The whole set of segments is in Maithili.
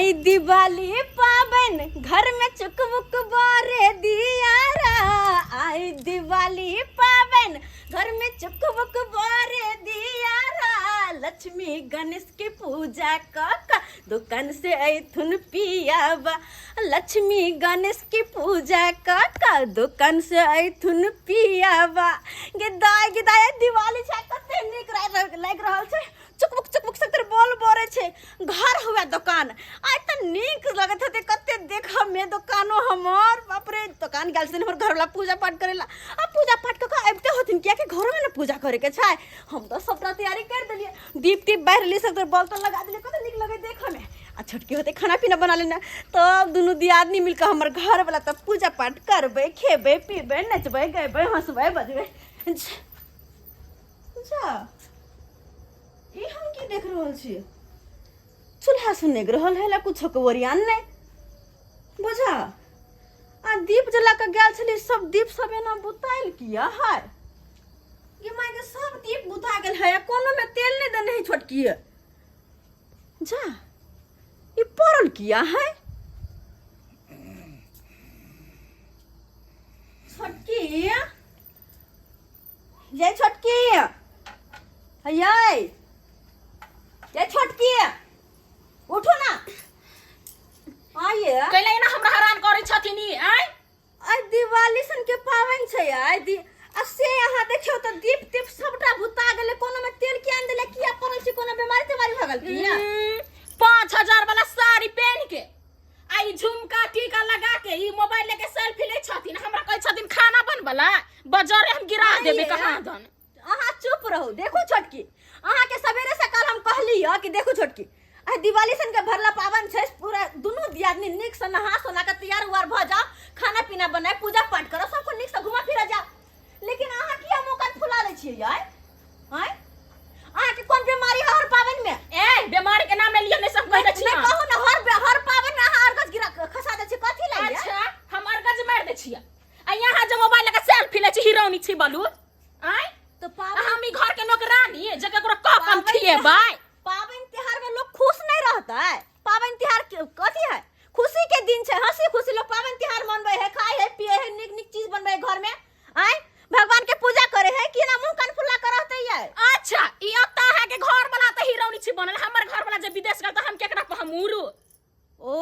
आई दिवाली पाबन घर में चुकबुक बारे दियारा। आई दिवाली पाबन घर में चुकबुक बारे दियारा। लक्ष्मी गणेश की पूजा क क दुकान से ऐथुन पियाबा। लक्ष्मी गणेश की पूजा क क दुकान से ऐथुन पियाबा। गे दाय गे दाय, दिवाली छै, कते नीक लागि रहल छै। चुकमुक चुकमुक सतर बोल बोरे छै, घर हुआ दुकान। आइ त नीक लगत हेतै कते देखऽ में दुकानो हमर। बाप रे, दुकान गेल छथिन हमर घरवाला पूजा पाठ करेला। आ पूजा पाठ कऽ कऽ अबिते होथिन, कियाकि घरो में ने पूजा करे के छै। हम तऽ सबटा तैयारी कर देलियै, दीप तीप बारि लेलियै, सभतर बॉल तॉल लगा देलियै। कते नीक लगै देखऽ में। आ छोटकी होतै खाना पीना बना लेने, तब दुनू दियादनी मिलकऽ हमर घरवाला तब पूजा पाठ करबै, खेबै पीबै, नचबै गैबै, हँसबै बजबै। जा, ई हम की देख रहल छी? चूल्हा सुनैक रहल है ला, कुछो के ओरियान नहीं बुझा। आ दीप जला के गेल छली, सब दीप सब एना बुताइल किया है? गे माय के, सब दीप बुता गेल है, आ कोनो में तेल नहीं देने है छोटकी। जा, ई पड़ल किया है? छोटकी, जय छोटकी, हयै जय छोटकी, उठो ना, आइए। कैला एना हमरा हैरान करै छथिन ई आय? आइ दिवाली सन के पाबनि छै आइ दी। आ से अहाँ देखियौ तऽ दीप तीप सबटा भुता गेलै, कोनो में तेल किया नहि देलै, किया पड़ल छै? कोनो बीमारी तीमारी भऽ गेल किया? 5000 वाला साड़ी पहन के आ ई झुमका टीका लगा के ई मोबाइल लेके सेल्फी ले छथिन, हमरा कहै छथिन खाना बनबला। बजरे हम गिरा देबे कहाँ दन। अहाँ चुप रहू। देखू छोटकी, अहाँके सवेरे सकाल हम कहली ह कि देखू छोटकी, आ दिवाली सन के भरला पावन छै, पूरा दुनू दियादनी नीक से नहा सोना के तैयार उआर भऽ जाओ, खाना पीना बनाए, पूजा पाठ करो, सबको नीक से घुमा फिरा जाओ। लेकिन अहाँ किया मुँह कान फुला लै छियै यार? आँय, अहाँके कोन बीमारी है हर पाबनि में? ए, बीमारी के नाम ले लियो नहीं, सब कह दै छी। नहि कहू ने, हर पाबनि में अहाँ अर्गज गिरा खसा दै छियै, कथी लए? अच्छा, हम अर्गज मारि दै छियै आ यहाँ जे मोबाइल लगा सेल्फी लै छी, हीरोनी छी बलू आँय? तऽ पाबनि हम ई घर के नौकरानी जे ककरो कप हम खिएबै? पाबनि तिहार में लोग खुश नहीं रहता है? पाबनि तिहार कथी है? खुशी के दिन छै, हंसी खुशी लोग पाबनि तिहार मनबै है, खाय है, पिए है, नीक नीक चीज बनबै है घर में, आय भगवान के पूजा करे है। कि ना मुंह कान फुला कर रहते है? अच्छा, ई अत्ता है के घर वाला त हीरोनी छी बनल, हमर घर वाला जे विदेश गेल त हम केकरा पर हम उड़ू? ओ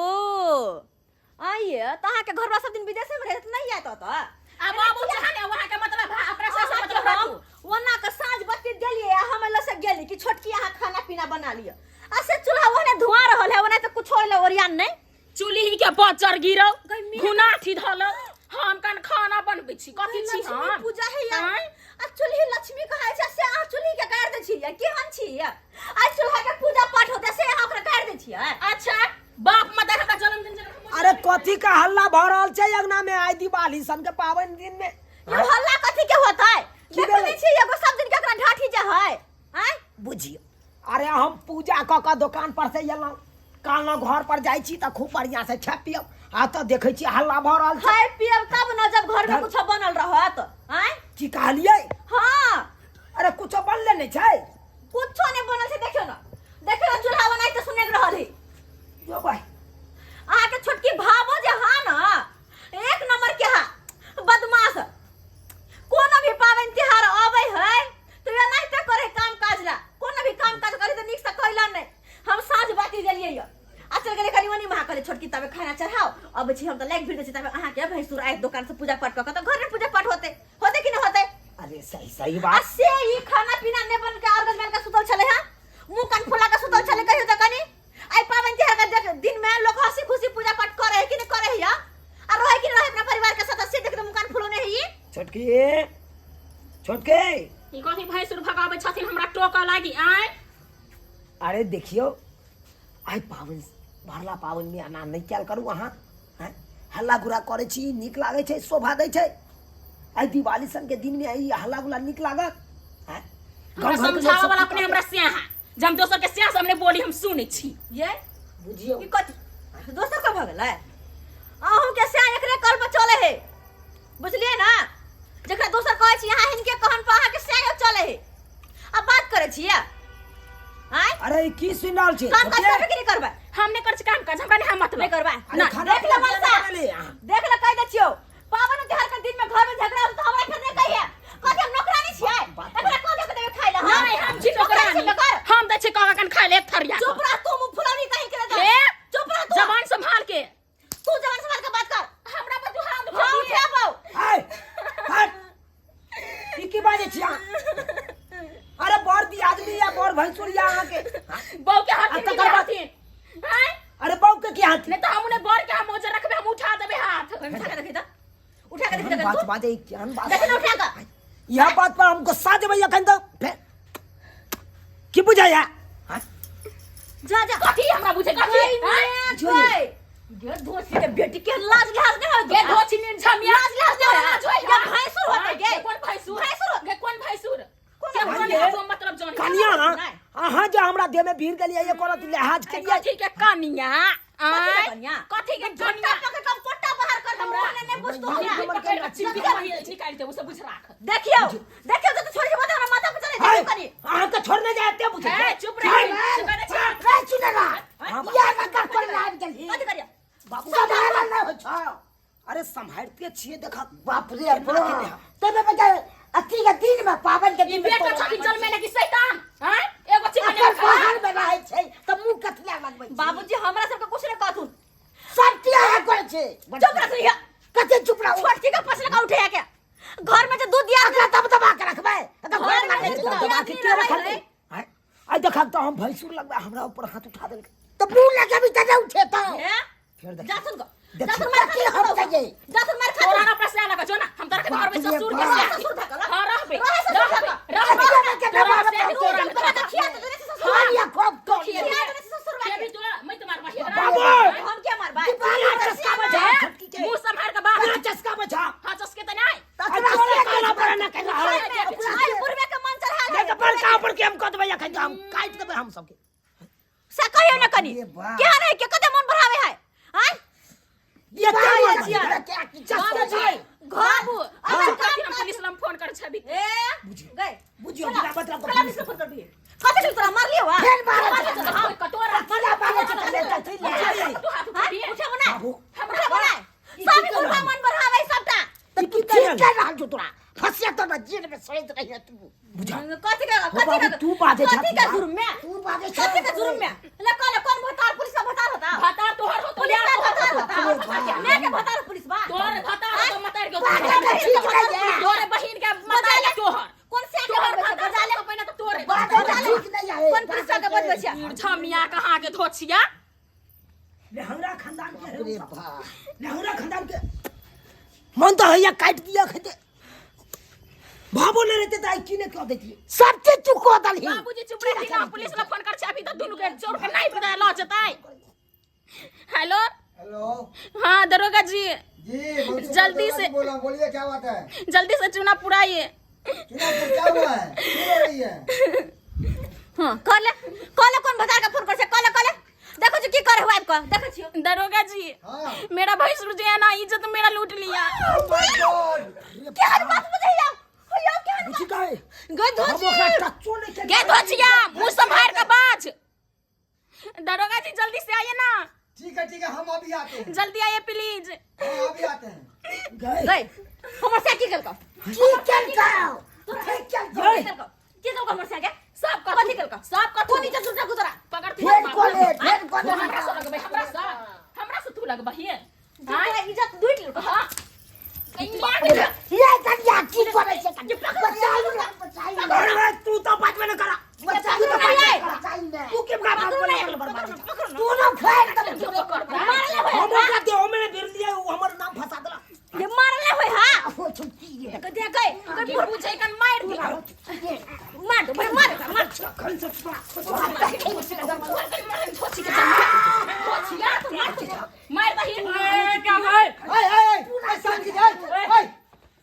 आइए त अहाँ के घर वाला सब दिन विदेश में रहत नहीं आयत त? आ बाबू चाहे ने वहां के मतलब है, अपना से अहाँ के मतलब हम राखू। ओना के साँझ बत्ती देलिए आ हम एलो से गेली कि छोटकी अहाँ खाना पीना बना लिअ, आ से चूल्हा ओने धुआं रहल है, ओने तो कुछो होइले ओरियान नहीं। चूल्ही के बचर गिरौ गई मिया। घुना थी धल, हम कन खाना बनबै छी, कथी छी? लक्ष्मी हम पूजा है यार। आँय? आ चूल्ही लक्ष्मी कहै छै, से अहाँ चूल्ही के गाड़ि दै छियै? केहन छी? आ चूल्हा के पूजा पाठ होतै, से अहाँ ओकरा गाड़ि दै छियै? अच्छा, बाप मदर हमरा जन्मदिन जन्म। अरे, कथी का हल्ला भऽ रहल छै अंगना में आइ दिवाली सन के पाबनि दिन में? यो हल्ला कथी के होतै? की देखै भेलै? नहि छियै एगो सब दिन के ओकरा ढाठी जे है? आँय? बुझियौ, अरे हम पूजा कऽ कऽ दोकान पर से एलहुँ, कहलहुँ घर पर जाइ छी तऽ खूब बढ़िआँ से खाय पियब, आ तऽ देखै छी हल्ला भऽ रहल छै। खाय पियब तब न जब घर में कुछो बनल रहत। आँय? की कहलियै? हाँ। अरे, कुछो बनले नहि छै? कुछो नहि बनल छै। देखियौ न, देखियौ न, चूल्हा बनाइ तऽ सुनै रहल है। यो भाई, अहाँके छोटकी भावो जे हा न, एक नंबर के हा बदमाश। कोनो भी पाबनि तिहार अबै है तऽ एनाहिते करे काम काज ला। कोनो भी काम काज करे तऽ नीक से कैला नहि। हम साँझ बाती देलियै यऽ आ चल गेलै कनि ओनी। महा कहले छोटकी तबे खाना चढ़ाओ, अबै छी हम। तऽ लागि भिड़ जाइ छी तबे अहाँके भैंसुर आयत दोकान से पूजा पाठ कऽ कऽ, तऽ घर में पूजा पाठ होते होते कि नहि होते? अरे, सही सही आ बात। से ई खाना पीना नहि बन के अर्गज बन के सुतल छलै हँ, मुंह कान फुला के सुतल छलै। कहियो तऽ कनि आइ पाबनि तिहार के दिन में लोग हंसी खुशी पूजा पाठ करे है कि नहीं करे है या? आ रहे कि नहीं रहे अपना परिवार के सदस्य? देख मुंह कान फुलौने है ई। छोटकी, छोटकी। ई कथी भैंसुर भगाबै छथिन हमरा टोकऽ लागी आँय? अरे देखियौ, आइ पाबनि भरला पाबनि में एना नहि कयल करू अहाँ। आँय, हल्ला गुल्ला करै छी, नीक लागै छै? शोभा दै छै? आइ दिवाली सन के दिन में ई हल्ला गुल्ला नीक लागत? आँय? हमरा गाँव घरके लोक समझाबऽ सब वाला की अपने कहतै? हमरा स्याह जे हम दोसर के स्याह से हमने बोली, हम सुनै छी। ये बुझियौ, ई कथी दोसर के भऽ गेलै? अहूँ के से एकरे कल पर चले है, बुझलियै ना? जकरा दोसर कहै छी अहाँ, हिनके कहन पर अहाँके से चले है। अब बात करै छियै आँय? अरे, ई की सुनि रहल छी? काम काज छोटकी? करबै कि नहि करबै? हम नहि करै छी काम काज, हमरा नहि अरे खाना देख ले पीना मनसा बनेले अहाँ। देख ले कह दै छियौ पावन त्योहार के दिन में घर में झगड़ा हो त हमरा फिर नहीं कहिए कथी हम नौकरानी छियै एकरा कह दे के देबै खाइ ला नहीं हम छी नौकरानी नौकर हम दै छी कह कन खाय ले एक थरिया चुप रह तू मुंह फुलौनी कहीं के दे हे चुप रह तू जबान संभाल के तू जबान संभाल के बात कर हमरा पर तू हाथ हां उठा उठाबौ हाय हट ई की बाजै छी अहाँ अरे बड़ दी आदमी या बड़ भैंसुर या अहाँके बहू के हाथ आ में तकर बाद- हैं अरे बहू के की हाथ नहीं तो हम उन्हें बर के हम ओजे रखबे हम उठा देबे हाथ उठा के देखी त उठा के देखी केहन त बात तू बाजै केहन बात देखी न उठा के यह बात पर हम गुस्सा देबै अखन तऽ फेर की बुझाया हाँ? जा जा कथी हमरा बुझे कथी गई हैं? मैं जो ये। गई गे धोसी के बेटी के लाज लाज नहीं होत गे धोची निन झमिया लाज लाज नहीं लाज होत होय गे भैंसुर होते गे कोन भैंसुर भैंसुर गे कोन भैंसुर कोन के भैंसुर? कोन लिहाज मतलब जानी कनिया नहीं। अहाँ जे हमरा देह में भीड़ गेलियै ये करत लिहाज के लिए कथी के कनिया कथी के आय कनिया? कथी के झट्टा कनिया पकड़ के पोटा बाहर कर हमरा नहीं बुझ तू हमरा हमरा पकड़ के चिमटी के निकाल दे उ सब बुझ राख देखियो देखियो तो छोड़ के मत हमरा माथा पे चले हाय, देखियो कनी अहाँके छोड़ने जाय एते बुझै ए चुप रह रे सुनला हाँ, यार मत कर लाग गेली कथी करियो बाबू सम्हारल नहि होइ छौ अरे सम्हारिते छियै देख बाप रे बाप तबे बता अथी के दिन में पावन के ई दिन में बेटा छथिन जन्मे कि शैतान हैं एगो चिकन अगर बाहर में रहै छै तऽ मुंह कथिला लगबै छै बाबूजी हमरा सबके कुछ नहीं कहथुन सब किया है करै छै चुप रह तू कथी चुप रहू छोटकी के पसले का उठे के घर में जो दूध दिया अगला दब दबा के रखबै अगर घर घर में में दूध दूध दिया दबा के के रखल आय आय देखा तऽ हम भैंसुर लगबै हमरा ऊपर हाथ उठा देलकै तऽ मुंह लगेबी तऽ नहि उठेतौ हैं फेर देख जा सुन देखी। जा सुन मार कथी हम चाहिए जा सुन मार खा तोरा ना प्रश्न लगा जो ना हम तोरा के बाप मारबै रे ससुर के बाप। साथ ससुर धकल हां रहबे रहे ससुर रहबे धकल। रहबे कथी के तोरा दबा से तोरा तोरा तोरा के खिया तो देने से ससुर हां खूब तो खिया देने से ससुर के भी तोरा मैं तो मारबा बाबू! हम क्या मारबा बड़ा चस्का बजा छोटकी के मुंह संभाल के बात बड़ा चस्का बजा हां चस्के त नहीं आ तोरा काला बड़ा ना कर रहा है आई पूर्वे के मन चढ़ा देख बड़का ऊपर के हम कह देबै अखन हम काटि देबै हम सबके से कहियो न कनी ये बाप। के नहीं के कते मन बढ़ावे है आय ये बाबू क्या जी। चस्का छै घर बाबू अगर अगर काम हम पुलिस लम फोन कर छबी ए गए बुझियो बिना मतलब चला पुलिस को फोन कर दिए कते चल तोरा मार लियो वा फेर मारे तोरा कोई कटोरा कथिला मारे छै तले तथिला तू हाथ उठा दिए उठा बना बाबू। उठा बना सब बुढ़ा मन बढ़ावे सबटा तऽ तू की कर रहल छौ तोरा फसिया तो ना जेल में सड़ैत रहिए तू बुझा कथी के हो कथी बाबू, के तू बाजे कथी के छथिन, जुर्म में तू बाजे छौ कथी के जुर्म में ले कल कौन भतार पुलिस का भतार होता भतार तोहर हो तो पुलिस का भतार तोहर होता मैं के भतार पुलिस बा भतार हो तो मतार के बाजे के ठीक नहीं है तोरे बहिन के मतार के तोहर कौन से के तोहर बजा भतार ले तो पहिने तो तोरे बाजे के ठीक नहीं है कौन पुलिस का बजबै छै झमिया कहाँ के धोछिया लेहंगरा खानदान के है रे उ सब। बा लेहंगरा खानदान के मन तो हैया काट दिया खेते भाबो ले रहते तो आई की ने क्यों देती सब चीज तू को दलही बाबूजी चुप रही ना पुलिस ला फोन कर छे अभी तो दुनू के चोर के नहीं पता ल जताई हेलो हेलो हाँ दरोगा जी जी बोलिए, जल्दी दरोगा से- जी बोल रहा हूँ बोलिए क्या बात है जल्दी से चूना पुराइए चुनाव को क्या हुआ है क्यों हो रही है हां कर ले कर ले कौन भतार का फोन कर छै कर ले कर ले देखो जो की करे हुआ को देखो छियो दरोगा जी हाँ मेरा भैंसुर जो है ना इज्जत मेरा लूट लिया Oh my God! के हर बात बुझैया होया के हर बुझी काहे गए हम धोची ओकरा टच्चो नहीं के गे धोचिया मुंह संभाल के बाज दरोगा जी जल्दी से आइए ना ठीक है हम अभी आते हैं जल्दी आइए प्लीज हाँ अभी आते हैं गए गए हमर से की केलको की केलकौ ठीक केलकौ गए की केलको की केलको हमर से के सब कथी केलको सब कथी कोनी के झूठा गुजरा पकड़ फेर कोले फेर कोले हमरा से लगबै हमरा से हमरा से तू लगबै हे तोरा इज्जत लूट लेलको हां ये कनिया की करै छै बचाइ ने बचाइ ने अरे तू तो बात में न करा बचाइ ने बचाइ ने तू के बात में न बर्बाद तू न फेर तब मारले होय हम ओकरा देह में भिड़ लिया उ हमर नाम फंसा देला ये मारले होय हां हो छुट्टी रे के दे गए की पूछे कन मार दी मार दो भाई मार मार कल से मार दही क्या भाई ए, ए, ए, शांति ए, ए,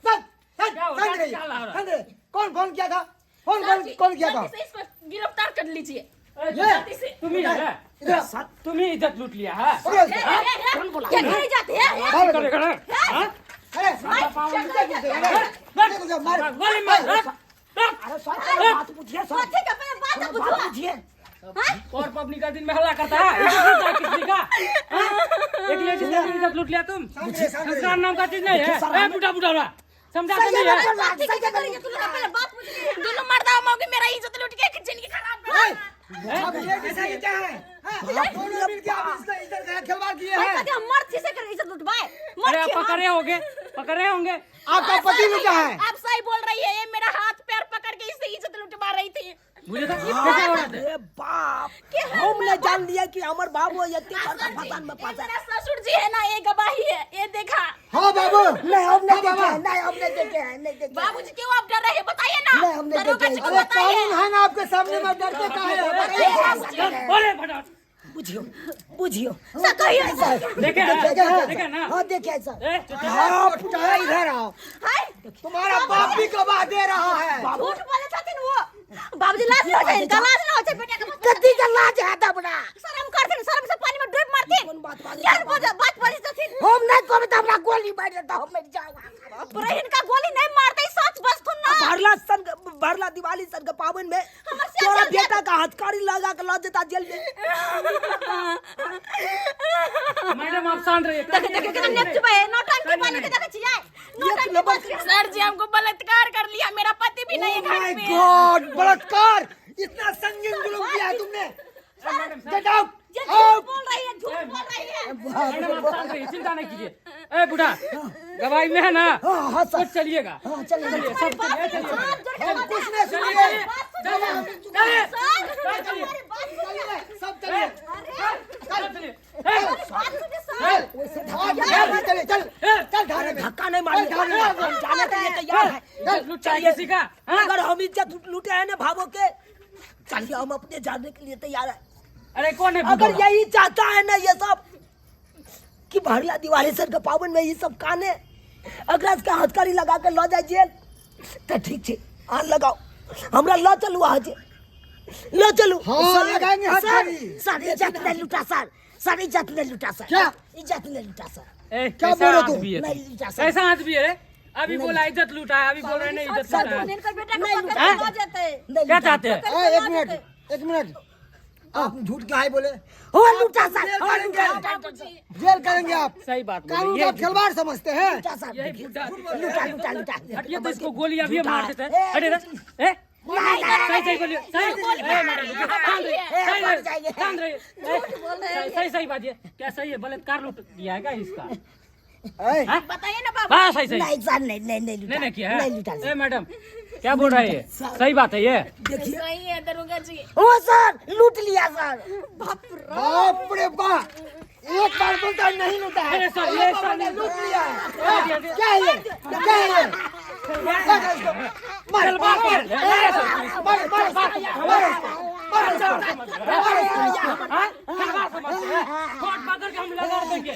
शांत, शांत, क्या हो शांत रहा है? रहिए, क्या हो रहा है? शांत रहिए। कौन कौन किया था कौन कौन कौन किया था जल्दी से इसको गिरफ्तार कर लीजिए ये जल्दी से तुम ही है इधर आ, तुम ही इज्जत लूट लिया है पकड़ो इसको। के घर जाते हैं मारो करे इसको। करे हाँ? अरे, इधर घुस जा, अरे, इधर घुस जा, मार। गोली मार रख, रख। अरे सर बात पूछिए सर कथी के पहले बात बात बुझो पूछिए और पबनी का दिन में हल्ला करता है इज्जत लूटता है किसी का हाँ? एक लेडीज का इज्जत लूट लिया तुम। संस्कार नाम का चीज नहीं है। ए बुढ़ा बुढ़ा बुढ़ा समझा तो नहीं है। कथी के करिए तू लोग पहले बात बुझ लिये। दोनों मर्दा मौगी मेरा इज्जत लूट के जिंदगी खराब कर। अब लेडीज है कि क्या है? हाँ, दोनों मिलके आप इसका इज्जत का खिलवाड़ किए भाई हैं। कथी हम मर्द छी से कर इज्जत लुटबाए? अरे मर्द आप छी हम। पकड़े होंगे, पकड़े होंगे। आपका पति लूटा है। आप सही बोल रही है, ये मेरा हाथ पैर पकड़ के इससे इज्जत लुटवा रही थी। मुझे तो कैसे औरत है? अरे बाप, हम नहीं जान लिया कि हमर बाबू एते बड़का फसान में ये फंसा। मेरा ससुर जी है ना, ये गवाही है, ये देखा। हाँ बाबू। नहीं हम नहीं हाँ, देखे बाबा। हैं, नहीं हम नहीं देखे हैं, नहीं देखे हैं। बाबूजी क्यों आप डर रहे हैं बताइए ना। नहीं, हमने दरोगा देखे जी को अरे बताइए। कानून है ना आपके सामने, में डरते काहे हो? बताइए। बोले फटाफट। बुझियो बुझियो सर कहिए सर। देखे हैं, देखे हैं। देखे ना। हाँ देखे हैं सर। ए, चुप। हाँ पुटा इधर आओ। हाय तुम्हारा बाप भी गवाह दे रहा है। झूठ बोले छथिन वो। बाबूजी लाज न हो जाए, इनका लाज न हो जाए बेटा के। कथी का लाज है तबरा? शर्म करथिन, शर्म से पानी में डूब मारथिन। कोन बात बाजै केहन बात बोले छथिन? हम नहीं कहबै तऽ हमरा गोली मारि देता, हम मरि जाऊंगा। पूरा इनका गोली नहीं मारते सच बजथुन ना। भरला सन भरला दिवाली सन के पावन में हमर से तोरा चल बेटा का हथकड़ी लगा के ल जेता जेल में। मैडम आप शांत रहिए। देख देख कितना नेप चुबे है, नौटंकी पानी के देखे छियै, नौटंकी बात। सर जी हमको बलात्कार कर लिया, मेरा पति भी नहीं है घर my में। गॉड, बलात्कार इतना संगीन जुल्म किया है तुमने। Get out. ये झूठ बोल रही है, झूठ बोल रही है। मैडम आप शांत रहिए, चिंता नहीं कीजिए। ए बुढ़ा गवाही में है ना? हाँ हाँ सर। कुछ चलिएगा। हाँ चलिए। चलिए सब चलिए चलिए। हाथ जोड़ के हम कुछ नहीं सुनिए। चलिए सर हमारी बात सुनिए। सब चलिए। चलिए। बात सुनिए सर। और चलिए चल चल धारे में। धक्का नहीं मारिए, हम जाने के लिए तैयार है। इज्जत लूटा है किसी का? हाँ? अगर हम इज्जत लूटे हैं ना भावों के, चलिए हम अपने जाने के लिए तैयार है। अरे कौन है अगर बुढ़ा? यही चाहता है ना ये सब कि भरला दिवाली सर के पावन में ये सब काने अगर इसका हथकड़ी लगा के ल जाए जेल तो ठीक है, आन लगाओ हमरा ल चलू अहाँ जे ल चलू। हाँ लगाएंगे हथकड़ी। सर इज्जत नहीं लूटा सर, सर इज्जत नहीं लूटा सर। क्या? इज्जत नहीं लूटा सर। ए, क्या कैसा बोल रहे हो तुम? आदमी है नहीं तुम? लूटा सर। कैसा आदमी है रे? अभी बोला इज्जत लूटा है, अभी बोल रहे नहीं इज्जत लूटा है। इनकर बेटा को नहीं पकड़ लूटा। के ल जेतै। नहीं क्या लूटा। चाहते हैं? ए, एक मिनट एक मिनट, आप झूठ क्या है बोले? हो लूटा सर, जेल हो करेंगे लूटा, आप। जेल करेंगे आप। सही बात कानून बोले। का आप खिलवाड़ समझते हैं। लूटा सर। यही बुढ़ा लूटा लूटा लूटा। हटिए तो इसको गोली अभी मार देते हैं। हटिए ना। ए सही सही बोलिए, सही। ए मैडम रुकिए, शांत रहिए, ए, सही मर रहिए, जाएंगे। शांत रहिए। ए, सही सही बात है। क्या सही है? बलात्कार लूट दिया है क्या इसका? ए, बताइए ना बाबू। हाँ सही सही। नहीं सर, नहीं नहीं नहीं लूटा। नहीं नहीं किया है। नहीं लूटा ए सर। मैडम क्या बोल रहा है ये? सही बात है ये। देखिए सही है दरोगा जी। हो सर लूट लिया सर। बाप रे बाप, एक बार बोलता है नहीं लूटा है। अरे सर, ये एक बार सर बोलता है, लूट लिया है। क्या है ये? क्या है ये? लगा इसको। मार मार मार मार मार मार मार इसको। मार इसको। हाँ? खिलवाड़ समझते हैं। कोट पकड़ के हम लगा देंगे। ए,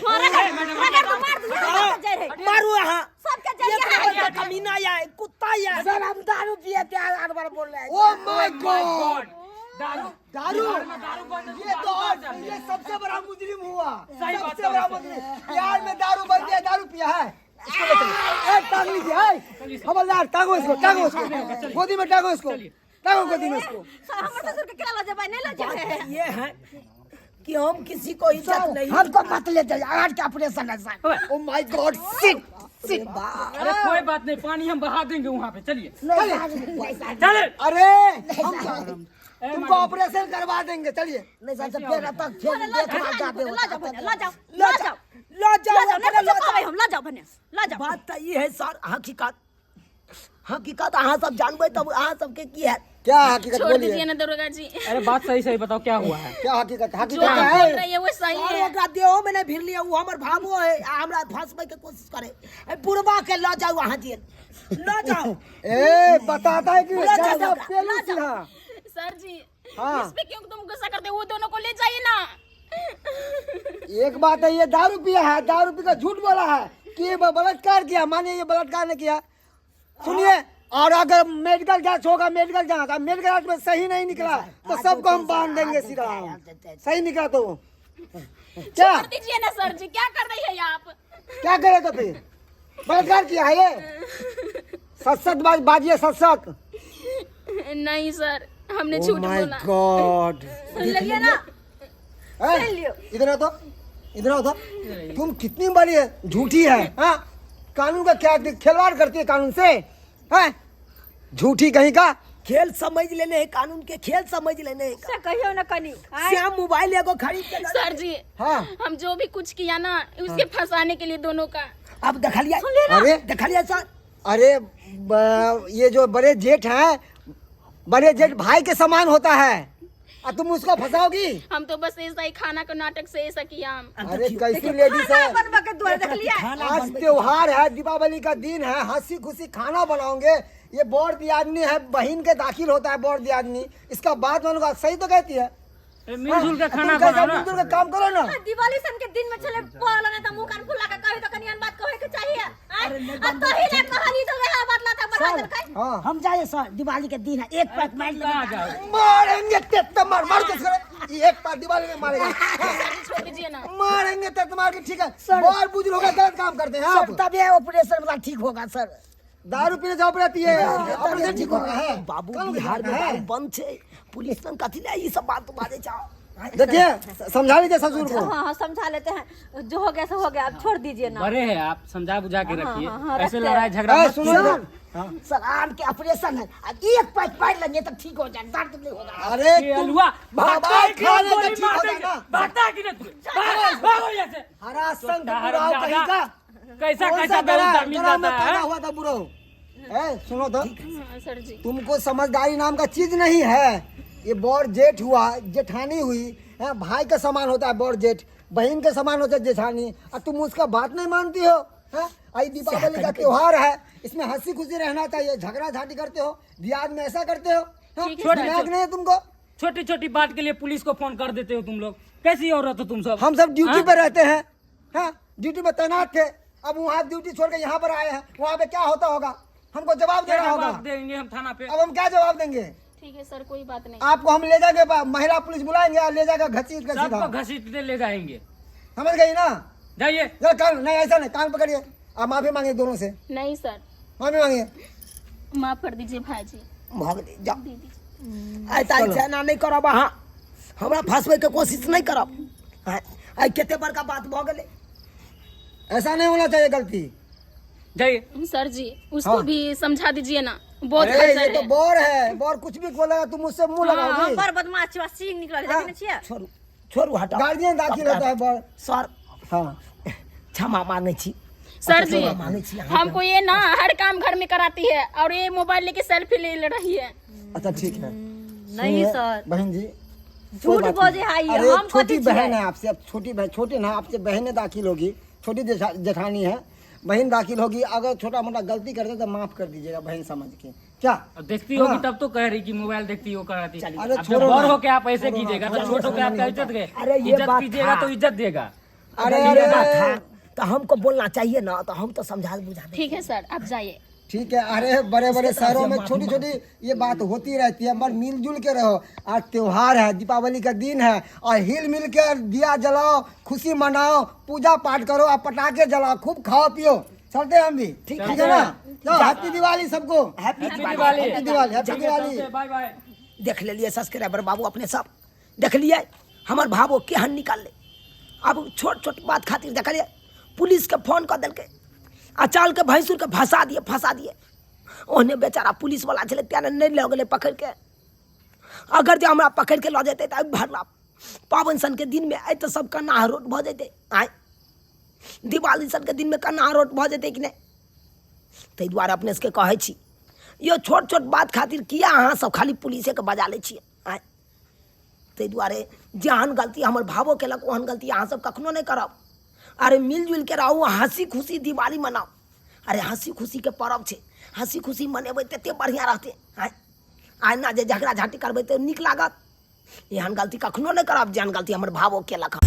मैडम, रगड़ तो मार दिया, सबके जय रे। मारू अहाँ। सबके जय एक रे। नंबर का कमीना या कुत्ता या। सर हम दारू पिए थे, हर बार बोल रहे हैं। ओ my God, दारू दारू दारू बंद ये तो और ये सबसे बड़ा मुजरिम हुआ। सही बात सबसे बड़ा मुजरिम बिहार में दारू बन गया, दारू पिया है। इसको ले चलिए। ए, टांग लीजिए, ए, हवलदार टांगो इसको, टांगो इसको गोदी में, टांगो इसको, टांगो गोदी में इसको। सर हमर ससुर के केना ल जेबै? नहीं ल जेबै। ये है कि हम किसी को इज्जत नहीं। हमको मत ले जाइए, आज का ऑपरेशन है sir. Oh my God, shit shit. अरे कोई बात नहीं, पानी हम बहा देंगे वहाँ पे। चलिए नहीं सर, नहीं सर, चले। अरे हम तुमको ऑपरेशन करवा देंगे, चलिए। नहीं सर, फिर तक फिर ल देखभाल जाते हो। जाओ भने, ल जाओ, ल ल जाओ जाओ, ल जाओ ल जाओ, अपने नहीं ल कुछो कहबै जाओ। हम, ल जाओ भने, ल जाओ। बात तो ये है सर, हकीकत हकीकत अहाँ सब जानबै तब अहाँ सबके की है। क्या हकीकत छोड़ बोलिए? दीजिए ना दरोगा जी। अरे बात सही सही बताओ क्या हुआ है? क्या हकीकत? जो हकीकत आप क्या बोल है? रही है वो सही और है। ओकरा देहो में नहीं भिड़ लिया, वो हमर भावो है आ हमरा फंसबै के कोशिश करे। ए, बुढ़वा के ल जाओ अहाँ जेल ल जाओ। ए बताता है कि ला जाओ, ज्यादा ला पेलू सिन्हा। सर जी हाँ। इस पे क्यों तुम गुस्सा करते हो? वो दोनों को ले जाइए ना। एक बात है, ये दारू पिया है, दारू पीकर झूठ बोला है कि ये बलात्कार किया, मानिए ये बलात्कार ने किया। सुनिए, और अगर मेडिकल जांच होगा, मेडिकल जांच, अब मेडिकल जांच में सही नहीं निकला तो सबको हम बांध देंगे सीधा। सही निकला तो क्या छोड़ दीजिए ना सर जी, क्या कर रही है आप? क्या करेगा फिर? बलात्कार किया है ये। सच सच बाजिए, सच सच। नहीं सर, हमने झूठ my बोला। गॉड। सुन लिये ना, इधर आओ तो, इधर आओ तो। तुम कितनी बड़ी है झूठी है। हाँ, कानून का क्या खिलवाड़ करती है कानून से? हैं, झूठी कहीं का। खेल समझ लेने है, कानून के खेल समझ लेने है। से कहियो ना कनी। आय, श्याम मोबाइल एगो खरीद के दे। सर जी, हाँ। हम जो भी कुछ किया ना, उसके फंसाने के लिए दोनों का। अब देखलिए। अरे देखलिए सर। अरे ये जो बड़े जेठ हैं, बड़े जेठ भाई के समान होता है, और तुम उसको फंसाओगी? हम तो बस ऐसा ही खाना का नाटक से ऐसा किया हम। अरे कैसी लेडीज है। बनबा के दुआरे देखलिए। आज त्योहार है, दीपावली का दिन है, हंसी खुशी खाना बनाओगे। ये बौर दियादनी है, बहन के दाखिल होता है बौर दियादनी, इसका बात मानूंगा। सही तो कहती है। ए, मिलजुल के खाना तुम कैसा बनाओ ना। मिलजुल के काम करो ना। दिवाली सन के दिन में चले पड़ल ने त मुंह कान फुला के कही त कनी अन बात कहे के चाहिए। आय, आ तोही ले कहली तो वह बात लाता बढ़ा सर, देलकै। हाँ। हम जाए सर, दिवाली के दिन है, एक पैक मार लेंगे। कहाँ जाओ? मारेंगे तेत मार मार के इसको। ये एक बार दिवाली में मारेगा। सर जी छोड़ दीजिए ना। मारेंगे तेत मार के, ठीक है। सर। और बुजुर्ग होगा गलत काम करते हैं सर आप। तब ये ऑपरेशन वाला ठीक होगा सर। दारू पीने जाओ रहती है, ऑपरेशन ठीक होगा है। बाबू कानून के बिहार में है। दारू बंद छे, पुलिस सन कथी ले ई सब बात बाजे जाओ। देखिए समझा लीजिए ससुर को। हाँ हाँ समझा लेते हैं, जो हो गया सो हो गया, अब छोड़ दीजिए ना। बड़े हैं आप, समझा बुझा के रखिए। हाँ, हाँ, ऐसे रखते लड़ाई हैं। झगड़ा ए, मत सुनो कीजिए। इधर। सर आम के ऑपरेशन है, अब एक पैक मार लेंगे तो ठीक हो जाएगा, दर्द नहीं होगा। अरे ये तुम अलुआ भागता दवाई है कि खा ले तो गोली ठीक मार हो देंगे। जाएगा। भागता है कि नहीं तू? भागो, भागो यहाँ से। हरा संग तो बुराओ कहीं का। कैसा कौन कैसा सा गला बेहुदा मिल गला में जाता पैदा है। हुआ था बुरो। ए सुनो तो, हाँ, सर जी तुमको समझदारी नाम का चीज नहीं है। ये बौर जेठ हुआ, जेठानी हुई है, भाई का समान होता है बौर जेठ, बहन के समान होता है जेठानी, और तुम उसका बात नहीं मानती हो। है? आई दीपावली का त्योहार है, इसमें हंसी खुशी रहना चाहिए, झगड़ा झांटी करते हो, दियाद में ऐसा करते हो। हाँ? ठीक है, सर। दिमाग नहीं है तुमको। छोटी छोटी बात के लिए पुलिस को फोन कर देते हो तुम लोग। कैसी औरत हो तुम सब? हम सब ड्यूटी हाँ? पर रहते हैं, हाँ ड्यूटी पर तैनात थे, अब वहाँ ड्यूटी छोड़ के यहाँ पर आए हैं, वहाँ पे क्या होता होगा हमको जवाब क्या देना होगा। जवाब देंगे हम थाना पे? अब हम क्या जवाब देंगे? ठीक है सर, कोई बात नहीं। आपको हम ले जाएंगे, महिला पुलिस बुलाएंगे और ले जाकर घसीट कर सीधा। सबको घसीटते ले जाएंगे। समझ गई ना? जाइए। जरा कान नहीं, ऐसा नहीं, कान पकड़िए, आप माफी मांगिए दोनों से। नहीं सर, माफी मांगिए। माफ कर दीजिए भाई जी। भऽ गेलै जाओ। दीदी आइ ताइ एना नहि करब अहाँ, हमरा फंसबै के कोशिश नहि करब। आइ आइ कते बड़का बात भऽ गेलै। ऐसा नहीं होना चाहिए गलती। जाइए। सर जी उसको हाँ। भी समझा दीजिए ना, बहुत अरे खच्चर ये तो है। बोर है, बोर कुछ भी बोलेगा तुम मुझसे मुंह हाँ, लगाओगी। बड़ बदमाश छियै, सिंह निकलल है, देखने छियै। छोड़ू छोड़ू हटाउ। गार्जियन दाखिल होता है बोर। सर हाँ क्षमा मांगे छी। सर जी क्षमा मांगे छी अहाँके। हमको ये ना हर काम घर में कराती है और ये मोबाइल लेके सेल्फी ले रही है। अच्छा ठीक है। नहीं सुनिए, सर। बहन जी झूठ कोई बात बोले नहीं। है ये, अरे हम छोटी कथी बहन छियै? है आपसे, अब छोटी बहन छोटी ना आपसे बहने दाखिल होगी, छोटी जेठानी है, बहन दाखिल होगी, अगर छोटा मोटा गलती करते तो माफ कर दीजिएगा बहन समझ के। क्या अब देखती होगी हाँ। तब तो कह रही कि मोबाइल देखती हो कराती। अरे अब जब छोड़ो बड़ ना। होके आप ऐसे छोड़ो ना, कीजिएगा तो छोड़ो छोट होके ना, आपका इज्जत गए। अरे ये इज्जत बात कीजिएगा था। तो इज्जत देगा। अरे अगर ये बात अरे था तो हमको बोलना चाहिए ना, तो हम तो समझा बुझा दें। ठीक है सर, आप जाइए। ठीक है। अरे बड़े बड़े शहरों में छोटी छोटी ये बात होती रहती है, मगर मिलजुल के रहो। आज त्योहार है, दीपावली का दिन है, और हिल मिल के दिया जलाओ, खुशी मनाओ, पूजा पाठ करो और पटाखे जलाओ, खूब खाओ पियो। चलते हैं हम भी, ठीक है ना? चलो हैप्पी दिवाली सबको। Happy happy Diwali. Diwali. Happy Diwali, happy Diwali. Bye bye. देख लेलिए सब्सक्राइबर बाबू अपने सब देखलिए हमर भावो केहन निकालले। अब छोट छोट बात खातिर देखलिए पुलिस के फोन कऽ देलकै आ चाल के भैंसुर के फंसा दिए फंसा दिए। ओहने बेचारा पुलिस वाला छलै तें नहि लऽ गेलै पकड़ि के। अगर जे हमरा पकड़ि के लऽ जेतै तऽ भरला पाबनि सनके दिनमे आइ तऽ सब कन्ना रोट भऽ जेतै। आँय दिवाली सनके दिनमे कन्ना रोट भऽ जेतै कि नहि? ताहि दुआरे अपने सबके कहै छी यो छोट छोट बात खातिर किया अहाँ सब खाली पुलिसेके बजा लै छियै? आँय ताहि दुआरे जेहन गलती हमर भावो केलक ओहन गलती अहाँ सब कखनो नहि करब। अरे मिलजुल के रहू, हंसी खुशी दिवाली मनाउ। अरे हंसी खुशी के पर्व छै, हंसी खुशी मनेबै तते बढ़िआँ रहतै। आँय आइ ना जे झगड़ा झाँटी करबै तऽ नीक लागत? एहन गलती कखनो नहि करब जेहन गलती हमर भावो केलक।